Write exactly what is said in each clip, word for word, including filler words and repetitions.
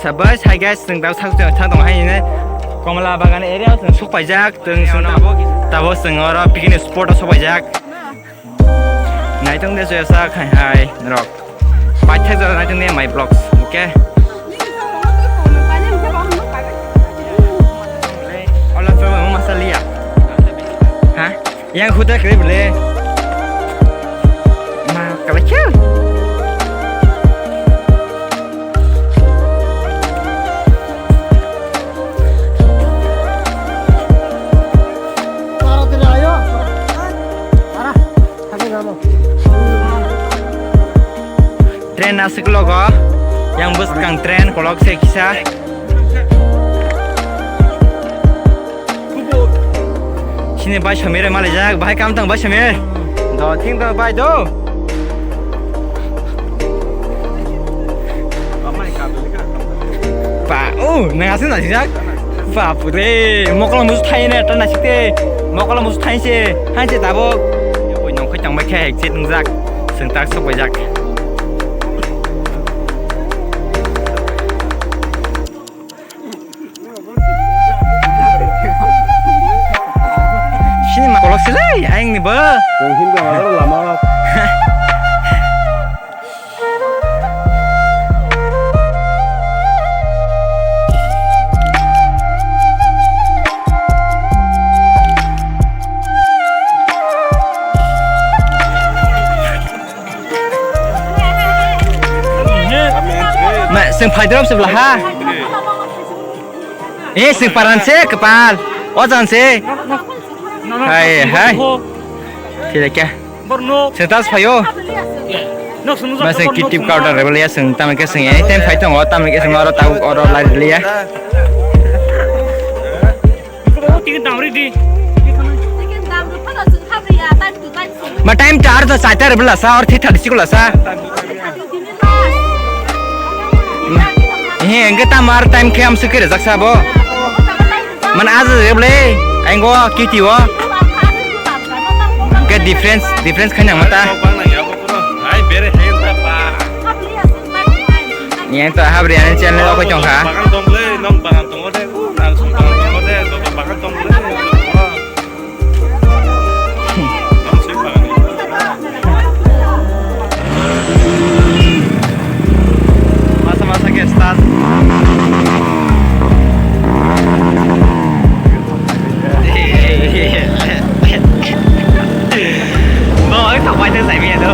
Sabai, hai guys, chwng tabuk sak chwng thang tong hai hwnwi Komla Bagan area o chwng sok paijak, chwng, chwng tabuk, tabuk chwng oro picnic spot o sok paijak. Naitung de joya sa khai hai norok. Paithak jora naitung de my vlogs, okay? Ola sa mo masa liya. Ha? Yang huda kre bole. Ma kala kya? Train aswk logo, yang bwskang train kolok se kisa. Sini bai samir malaijak, bahai kam tang bai samir. Do thing do bai do. Pa, oh, nang aswk nasijak. Bapre, mokolo musu thai ne, ta nasik te. Mokolo musu thai se, hai se tabuk. Oi nong khai tang bai khe exit nungjak. Sengtak sok bai jak. Sini ma kolok silai, aing ni ba. Yang him ga madar lama. Ma, seng phaidrom se bla ha. Eh, seng paran se, kepal. O jan se. Hai, hai. Sila kya? Seng tas phayo. Ma, seng kitip kauda rebel ya, seng tamake seng. Eh, tem phai tongo, tamake seng oro tau, oro lai ya. Ticket dam ri di. Ma time tar to saitar bela sa or thik thadi sikula sa. He engke tamar time khe am sukire jak sa bo. Man aja je bole aingo kiti o. Ke difference, difference khaina mata. Ai bere henta pa. Yang to habri ani channel o koi tong kha. Bagan tong le, nong bagan tong le, nang sung bagan tong le, nong bagan tong le. Masa masa ke start. Bo ang thok bai thang sai mi ya do.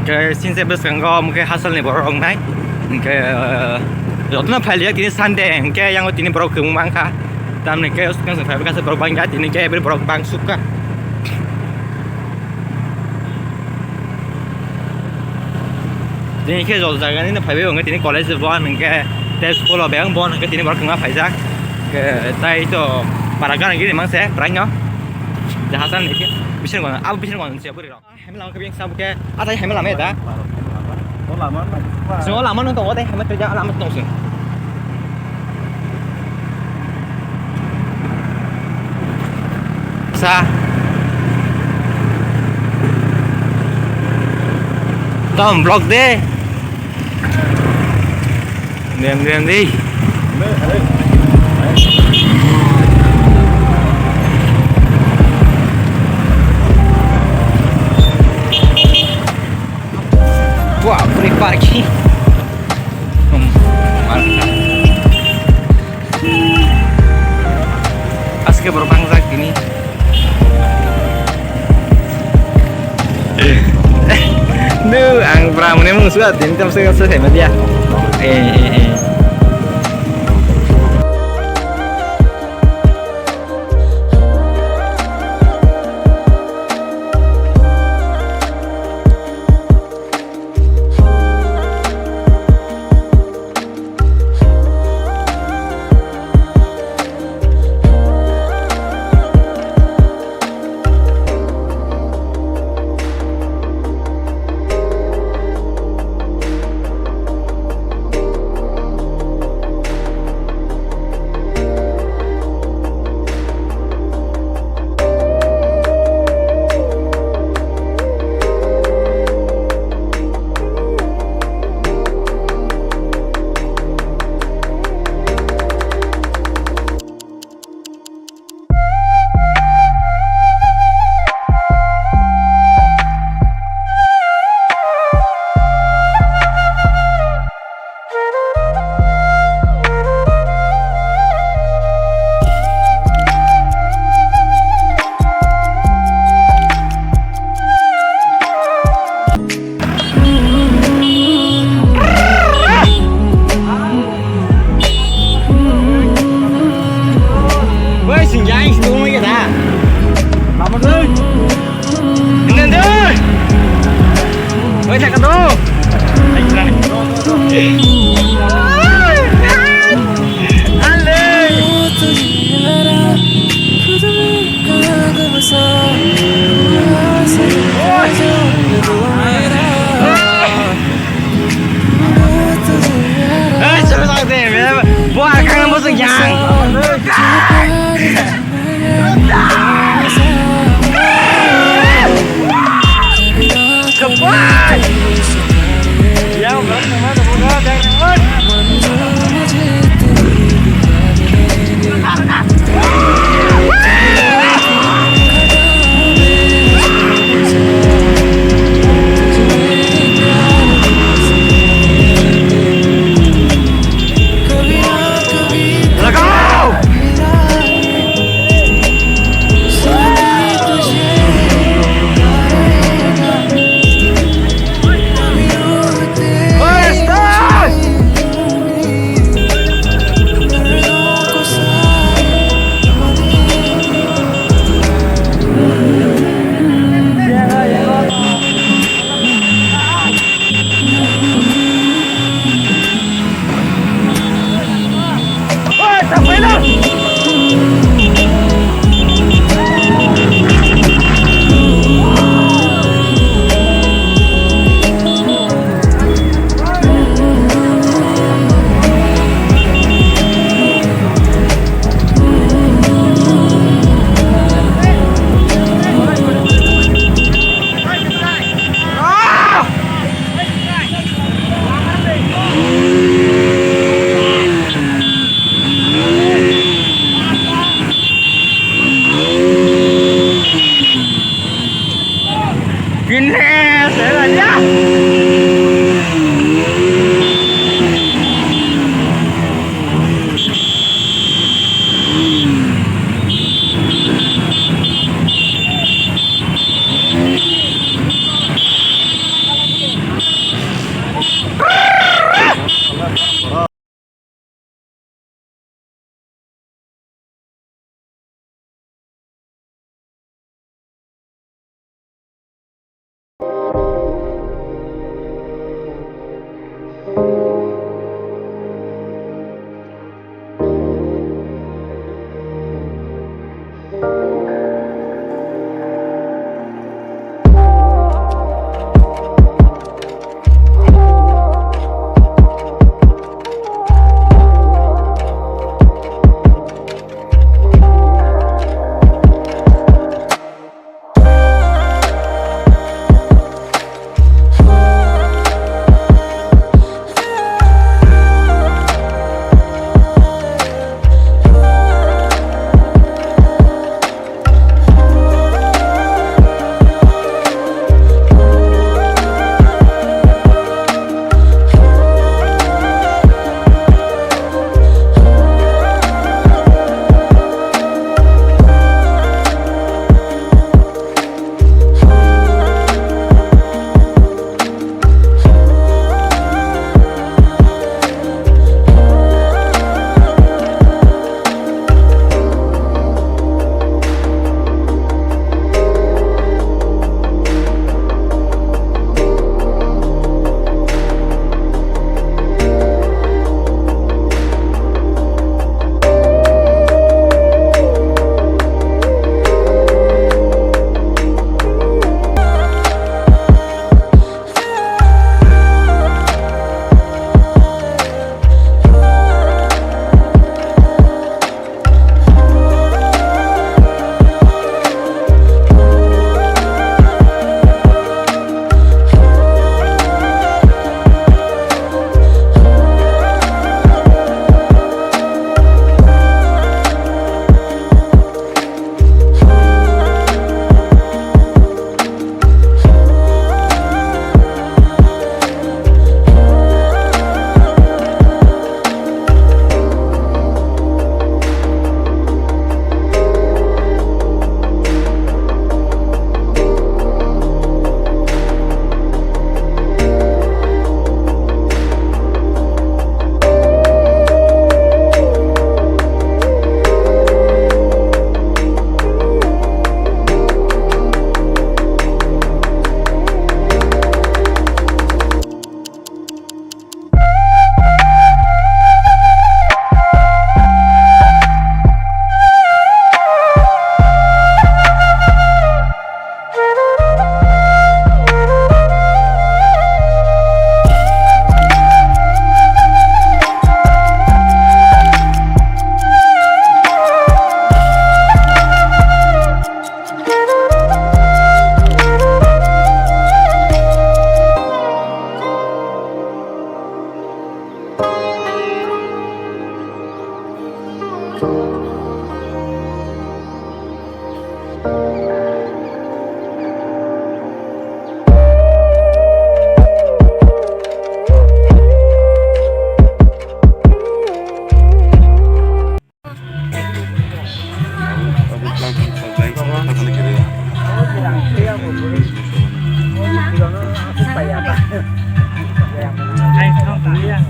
Hingke sinse bwskango hingke hasalni borok wngnai. Hingke, eh, jotono phailiya tini Sunday, hingke yango tini borok kwbangma wngkha. Tamni hingke swkang swkang phaibai kha borok bangya, tini hingke borok bangsukha. Tini khe jol jaga nini phaibai hwnkhe tini college bo hwnkhe tei school o bebak bo hwnkhe tini borok kwbangma phaijak. Hwnkhe tai to para gana gini mangse pranyo. Jahasan ni khe bising gona, abo bising gona se bwrwi rok. Hemla khe biyang sabu khe, atai hemla me da. O lama no. So lama no to, o tai hemla to ja lama to se. Sa. Tom vlog de. Dem, dem, di. Aske borok bangjak tini. No, ang bra mane mung suat tini tam se se ma dia. Eh, eh, eh. Woi, sinjai, situ mai kita. Lama dulu. Ini dulu. Woi, saya ketemu. Ale.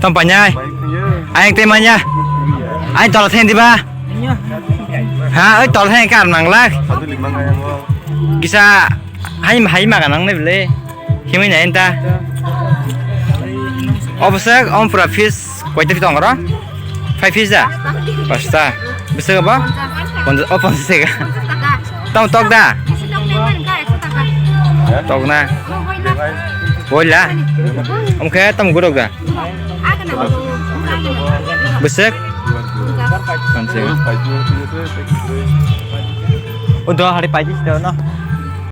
Tong painai. Ayang tei manya. Ayang tol theng diba? Ha, oi tol theng kar nang lak. Kisa hai hai maga nang ne bile. Himai nai enta. Obosek om pura fish. Koita phi tong oro? Five piece da? Pasta. Bisa apa? Ponjas, oh, ponjas sega. Tong tok da? Tok na. Boila. Om khe tong gurok da? Besek? Ponjas sega. Udah hari pagi sudah no.